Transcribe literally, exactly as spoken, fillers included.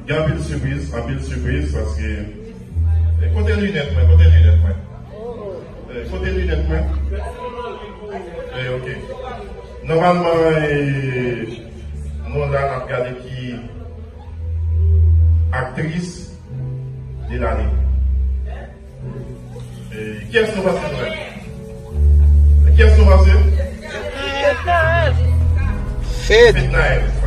Gen anpil sipriz, anpil sipriz, paske, eh, kote linèt mwen, kote linèt mwen? Eh, kote linèt mwen? Eh, ok. Nòmalman, eh, nou la, n ap gade ki aktris de lane. Eh, kiyès nou panse nou wè? Kiyès nou panse? Fednaelle. Fednaelle.